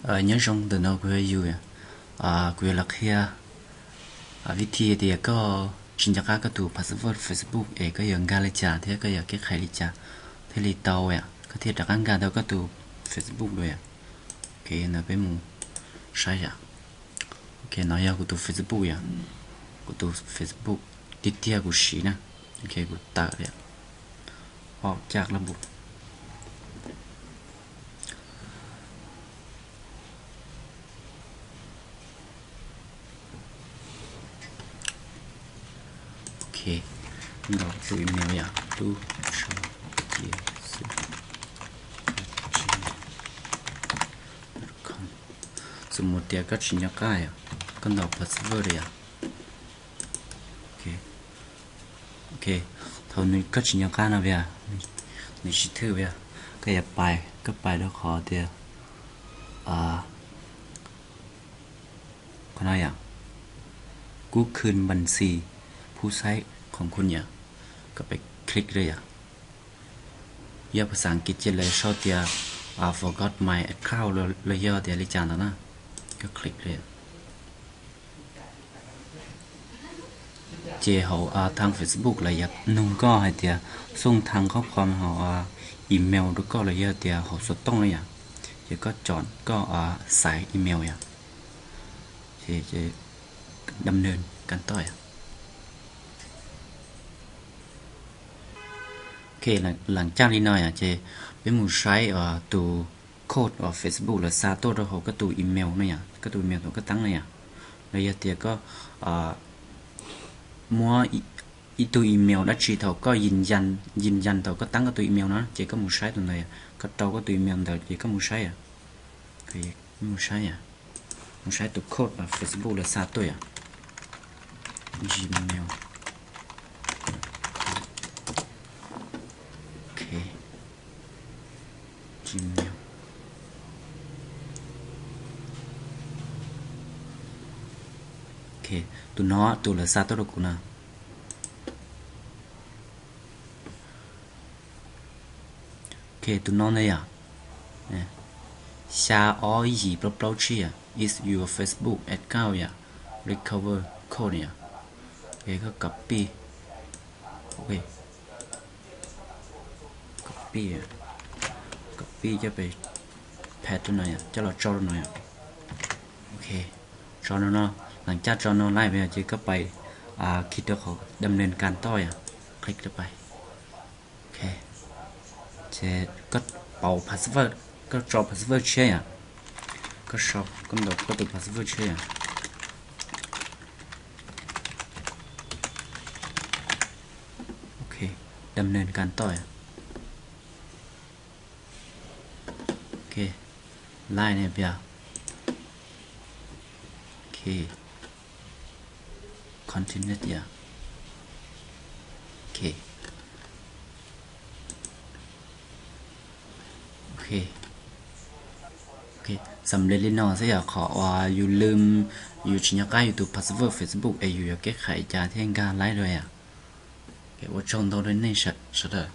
Nyob zoo, ntawm no kuv yuav yus, kuv yuav los qhia vib thi tias koj tsis nco qab koj tus password Facebook es koj yuav nkag li cas thiab koj yuav keb qhais li cas thiaj li tau yom, koj thiaj rov qab nkag tau koj tus Facebook dua yom. Ok, ntawd peb mus saib yom. Ok, no yog kuv tus Facebook yom, kuv tus Facebook tiag tiag kuv siv na. Ok, kuv tawm li, ob caj lab npum. Ok, ntaus tus email yom, tub sau cia xwb. Xws mus tias koj tsis nco qab yom, koj ntaus password yom. Ok, thaum nws koj tsis nco qab no yom, nws tsis thwj yom, koj yuav pais, koj pais rau qhov tias qhov no yom, kuv khwv npas xis phub saib khoom khun yom, koj pais click rau yom. Yog phas xas Askiv ces lawv sau tias forgot my account los yog tias li cas ntawd na, koj click rau yom. Ces hauv thaj Facebook lawv yuav nug koj hais tias xooj thaj khob khom hauv email rau koj los yog tias hauv xov tooj na yom, ces koj chọn koj xaiv email yom, ces đam nws kan toj yom. Ok, lam caj li no yom, ces peb mus saib tus code uas Facebook lawv xa tuaj rau hauv koj tus email no yom, koj tus email thaum koj teeb no yom, los yog tias koj muab ib tug email dab tsi thaum koj yin yan thaum koj teeb koj tus email no ces koj mus saib tus ntawd yom, koj rau koj tus email ntawd ces koj mus saib yom. Mus saib yom, mus saib tus code uas Facebook lawv xa tuaj yom. Gmail. Ok, Gmail. Ok, tus no tus lawv xa tuaj rau kuv na. Ok, tus no na yom, xya ob yim plaub plaub tsib yom, is your Facebook account yom, recover code yom. Ok, koj copy, ok, copy, copy coj pes paste rau no yom, coj los tso rau no yom. Ok, tso no no, lam caj tso no lawm yom, ces koj pais khij rau qhov đam nws kan toj yom, click rau pais. Ok, ces koj pauv password, koj tso password tshiab yom, koj sau, koj ntaus koj tus password tshiab yom. Ok, đam nws kan toj yom. Ok, lawm ne pia. Ok, continue yom. Ok, ok, xam lej li no xwb yom, qhov uas yus lwm, yus tsis nco qab yus tus password Facebook es yus yuav keb qhais cas thiaj nkag lawm dua yom. Ua tsaug ntau rau nej sawv daws.